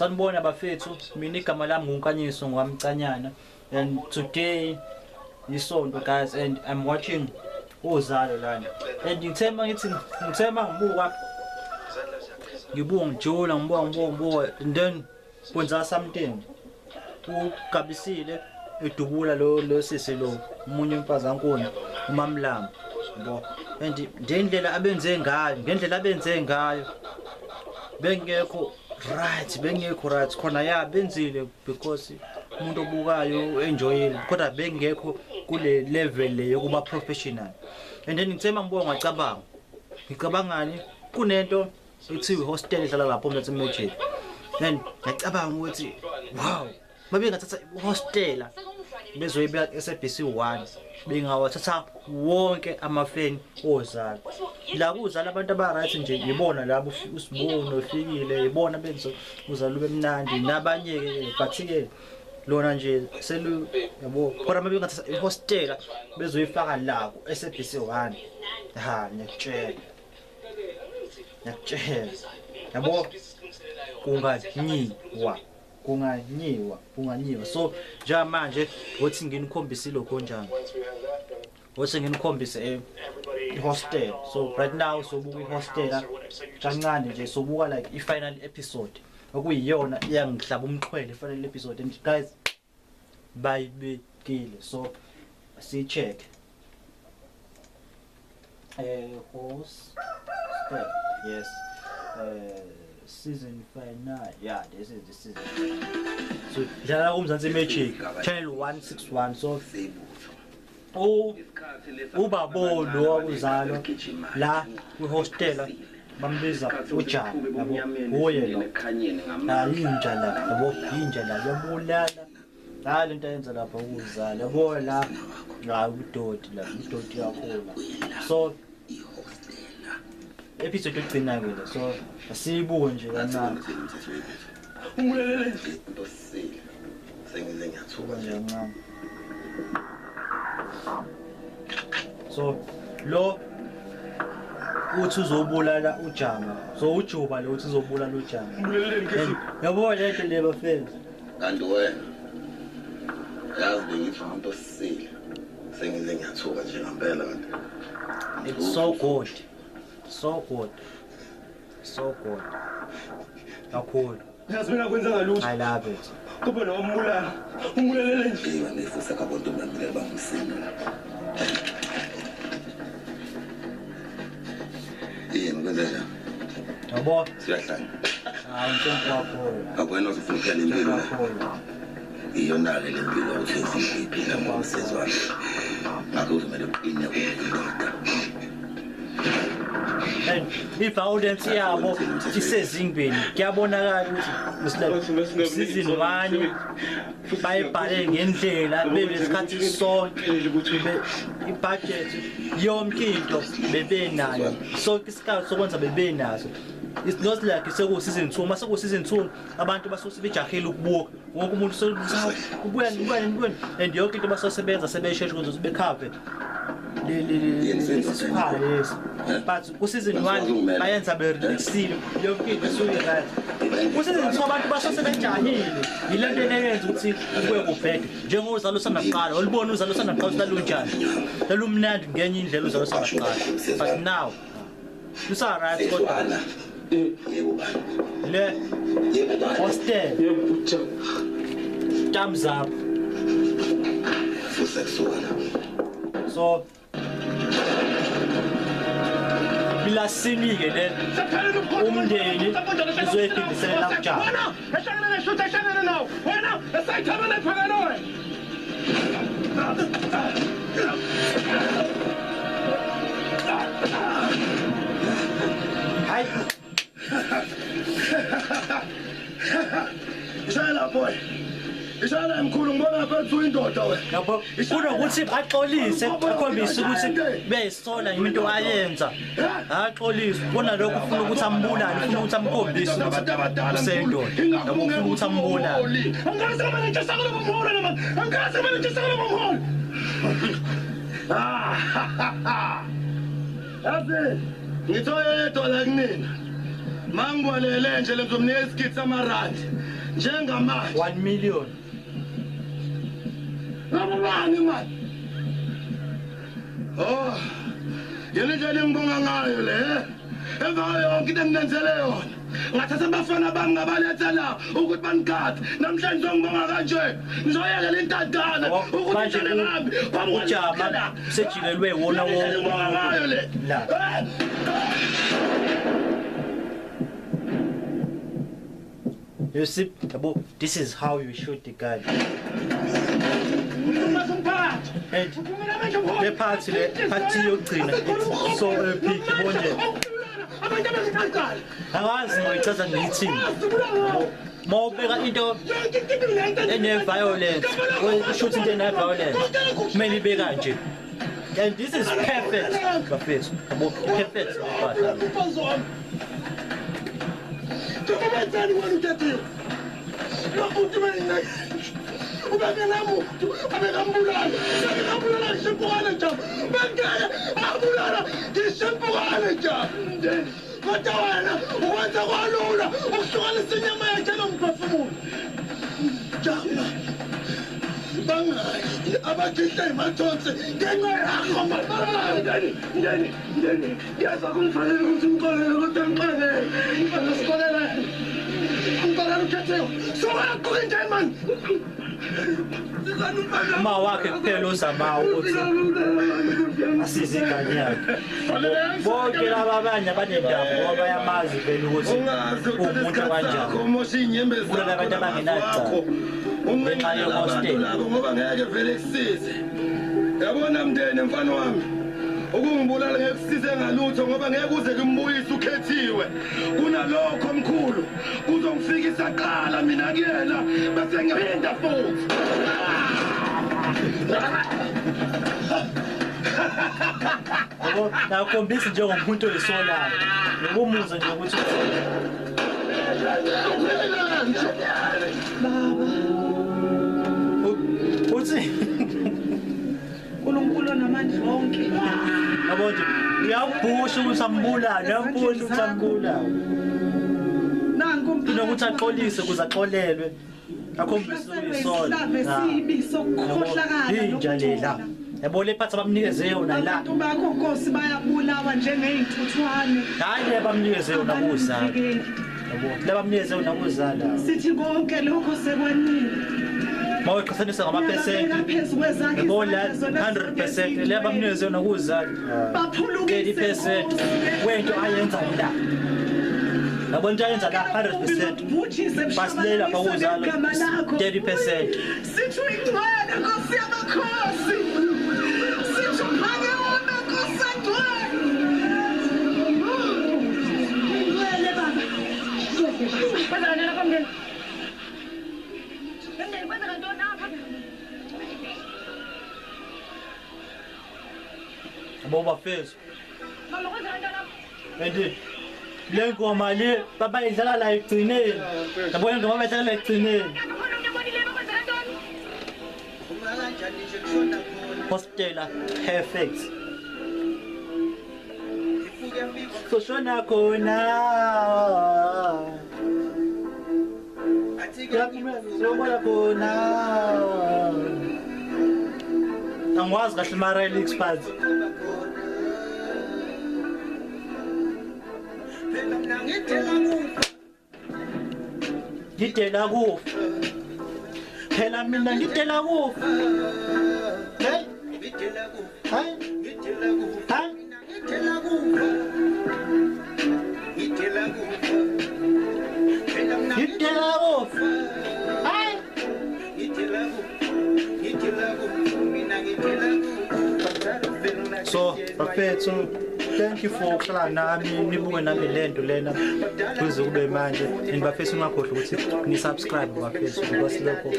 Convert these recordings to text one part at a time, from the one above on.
Sanibona bafethu, mina igama lami nguNkanyiso ngwamcanyana, and today isonto guys, and I'm watching Uzalo lana. And ngithema ngithi ngithema ngibuka ngibuka ngijula ngibuka and then kwenza something. Ugabisile edubula lo sisi lo umunye umfazankuni uMamlambo yabo. And ngendlela abenze ngayo bengekho right khona ya benzile because umuntu obukayo enjoyile, kodwa bengekho kule level le yokuba professional. And then ngithema ngibuka ngacabanga ngicabangani kunento ethiwa hostel edlala lapho uMzansi Magic. Then ngacabanga ukuthi wow, mabengathatha ihostela bezoyibeka SABC 1 bengawathatha wonke amafeni ozalo. La kuzala abantu aba right nje yibona labo usibono ufikile yibona benzo uzalo bemnandi nabanye ke but ke lona nje selu yabo, kodwa mabengathatha ihostela bezoyifaka la ku SABC 1. Ha, ngiyakutshela yabo, kunganyiwa. So njengamanje wothi nginikhombise lokho njani, wothi nginikhombise ihostel. So right now sobuka ihostela kancane nje, sobuka like i-final episode okuyiyona iyangihlaba umxhwele i-final episode. And guys bayibekile, so sicheck hostel, yes, season final. Yeah, this is the season. So dlala uMzansi Magic channel 161. So ubabo lo wakuzalo la kwihostela bambiza uJama yabo, uye lo inja la yabo, inja la yabulala la lento ayenza lapha ukuzala yabo, la la udoti la udoti yakhona. So episode yokugcina ke le, so asiyibuke nje kancane. Umulelele into sisile sengize ngiyathuka nje kancane. So lo uthi uzobulala uJama, so uJuba lo uthi uzobulala uJama yabo lento le bafethu. Kanti wena yazi bengithi umuntu osisile sengize ngiyathuka nje ngempela kanti. It's so good. So good. So good. Kakhulu. Yazi mina kwenza ngalutho. I love it. Kube nombulala. Umbulelele nje. Yebo ngifusa kabonto bamile bangumsindo lapha. Yini kwenza njani? Yabo. Siyahlanya. Hayi ngicela kakhulu. Akwena uzofuna ukuphila lempilo. Iyona le lempilo uthi ngiyiphila ngomsizwana. Ngakho uzomele uqine uyindoda. And i-violence yabo isezingeni kuyabonakala ukuthi season 1 bayibhale ngendlela benesikhathi sonke, ibudget yonke into bebenayo, sonke isikhathi sokwenza bebenaso. It's not like seku season 2. Mase ku season 2 abantu basuke bejahile ukubuka wonke umuntu ubuya and yonke into basosebenza sebesheshe ukuze bekhave le. But ku season 1 bayenza berelaxile yonke into isuke right. Ku season 2 abantu basuke bejahile, yilento eyenza ukuthi kubuye kubhede njengozalo sanaqala. Olubona uzalo sanaqala usalunjani lalumnandi ngenye indlela uzalo sanaqala, but now lusa right kodwa le hostel thumbs up. So bilasinike le umndeni uzoyiphindisela kuJama. Hayi Ishayela boy. Ishayela mkhulu ngibona phethu indoda wena. Yabo kunokuthi axolise akhombise ukuthi beyisola into ayenza. Axolise kunalokho ufuna ukuthi ambulale, ufuna ukuthi amkhombise ukuthi usendoda. Yabo ufuna ukuthi ambulale. Angazi mina ngitshisakala bomholo man. Angazi mina ngitshisakala bomholo. Yazi ngithoyedwa la kunina. Mangibwalele nje lezomnika isigidi samarandi. Njengamanje 1 million. Ngabani manje? Oh. Yena indlela engibonga ngayo le. Emva yonke into enginenzele yona. Ngathatha abafana bami ngabaletha la ukuthi banigade. Namhlanje ngibonga kanje. Ngizoyekela intandane ukuthi ngitshele ngami. Ujama sejikelwe wona wonke ngayo le. La. You see, this is how you shoot the guy. And the party, yokugcina, it's so epic, bonje. Angazi ngoyichaza ngithini. Mawubeka into ene-violence, ushoot into ene-violence, kumele ibe kanje. And this is perfect, bafethu. Perfect. Uma wakhe kuphela uzama ukuthi asize ingane yakhe. Bonke laba abanye abanendaba ngoba bayamazi vele ukuthi umuntu kanjani. Kulaba abantu abangenacala. Ngenxa yehostel. Ngoba ngeke vele kusize. Yabona mndeni mfana wami. Ukungibulala ngeke kusize ngalutho ngoba ngeke uze kumbuyise ukhethiwe. Kunalokho mkhulu kuzongifikisa qala mina kuyena bese ngiphinda futhi. Yabo nakhombisa njengomuntu oyisolayo. Nokumuza nje ukuthi baba uthi uNkulunkulu onamandla wonke. Yabo nje uyabhusha ukuthi ambulale, uyabhusha ukuthi ambulale. Nangu kunokuthi axolise ukuze axolelwe. Akhombise ukuyisola. Sibi sokukhohlakala inja le la. Yabo le phathi abamnikeze yona la. Abantu bakho Nkosi bayabulawa njengey'ntuthwane. Hayi le bamnikeze yona kuzala. Yabo le bamnikeze yona kuzala. Sithi konke lokho sekwanile. Mawuqhathanisa ngamaphesenti. Yabo la 100% le bamnikeze yona kuzala. Baphulukise 30% wento ayenza la. Yabo into ayenza la 100%. Basilela bakuzala 30%. Sithi uyingcwele Nkosi yamakhosi. Sithi uphakeme Nkosi engcwele. Ngcwele baba. Kwenzakani lapha mndeni? Mndeni kwenzeka ntoni apha? Yabo bafethu. Mama kwenzeka ntoni apha? And le ngoma le babayidlala la ekugcineni. Yabo le ngoma bayidlala la ekugcineni. Hostela perfect. Soshona khona. Soshona khona. Angikwazi kahle mara lyrics but ngidela kufa. Phela mina ngidela kufa. Hey. Hey. Hey. Ngidela kufa. Hey. So, bafethu, thank you for ukuhlala nami nibuke nami lento lena kuze kube manje. And bafethu ungakhohlwa ukuthi ni subscribe bafethu because lokho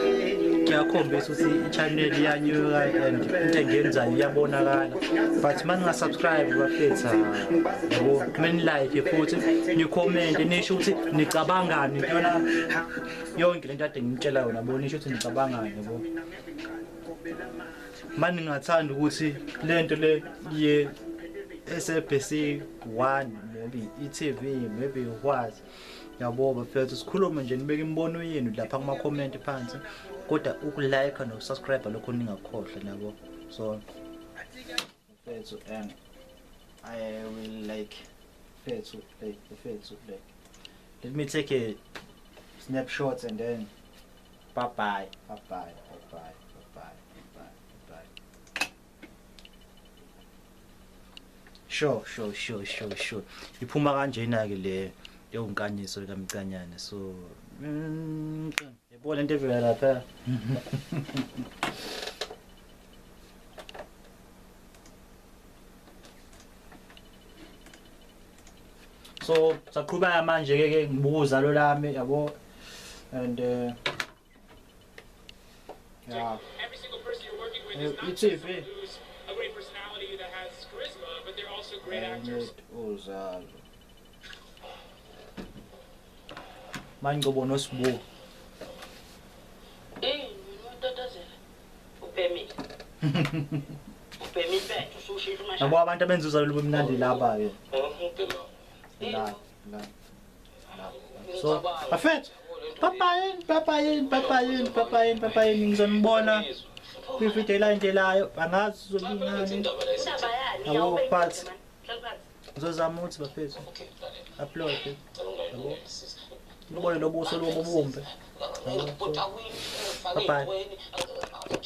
kuyakhombisa ukuthi i-channel iyanyuka and into engiyenzayo iyabonakala. But manje subscribe bafethu, yabo, kumele like futhi ni comment nisho ukuthi nicabangani yona yonke lento ade ngimtshela yona, yabo, nisho ukuthi nicabangani, yabo. Manje ngingathanda ukuthi lento le ye SABC 1 maybe i-TV, maybe what, yabo bafethu. Sikhulume nje, nibeke imibono yenu lapha kuma comment phansi, kodwa ukulike nokusubscribe lokho ningakhohlwa, nabo. So bafethu, and I will like bafethu, like bafethu, like let me take a snapshot and then bye bye, bye bye, bye bye, bye bye, bye. Sure, sure, sure, sure, sure. Iphuma kanjena ke le yoNkanyiso likaMcanyane. So yabona into evela lapha. So saqhubeka manje ke ngibuka Uzalo lami, yabo, and yeah, every single person you're working with is not it's just TV. someone who's a great personality that has charisma, but they're also great actors. Uzalo. Manje ngobona uSibu. Eh, unotatazela. Ubhemile. Ubhemile bethu usushintsha umasha. Yabo abantu abenza Uzalo lube mnandi laba ke. La, la, la. So, bafethu, papayini, papayini, papayini, papayini, papayini, ngizonibona kwividiyo elandelayo. Angazi uzobingani. Indaba yani? Yabo, but ngizozama ukuthi bafethu upload. Yabo. Ngibone lo buso lobo bumbe. Yabo, so, bye bye.